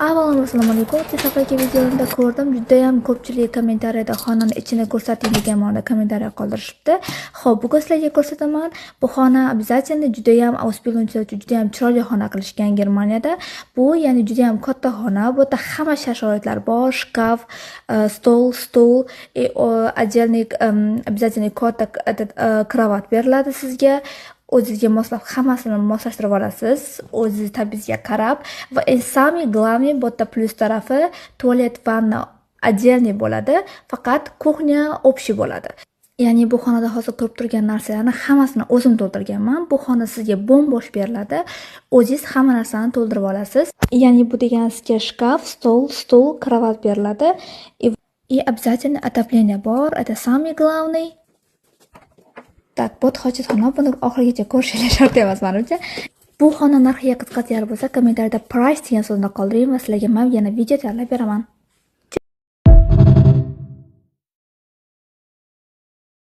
Avvalambor, assalomu alaykum. O'tgan safargi videomda ko'rdim, judayam ko'pchilik kommentariyada xonani ichini ko'rsating degan ma'noda kommentariya qoldirishibdi. Xo'p, bugun sizlarga ko'rsataman. Bu xona обязательно judayam Ausbildung uchun judayam chiroyli xona qilishgan Germaniyada. Bu, ya'ni, judayam katta xona. Bu yerda hamma shart-sharoitlar bor: shkaf, stol, stul, и отдельный, обязательный katta этот кровать beriladi sizga. O'zizga moslab, hammasini moslashtirib olasiz o'zingiz tabingizga qarab. Va eng самый главный, bu yerda plyus tarafi, tualet, vanna отдельный bo'ladi, faqat кухня общий bo'ladi. Ya'ni bu xonada hozir ko'rib turgan narsalarni hammasini o'zim to'ldirganman. Bu xona sizga bo'm-bo'sh beriladi, o'zingiz hamma narsani to'ldirib olasiz. Ya'ni bu degani sizga shkaf, stol, stul, кровать beriladi и обязательно отопление bor, это самый главный. Так, bu hojatxona, buni oxirigacha ko'rishinglar shart emas manimcha. Bu xona narxiga qiziqadiganlar bo'lsa, kommentariyada "price" degan so'zni qoldiring va sizlarga man yana video tayyorlab beraman.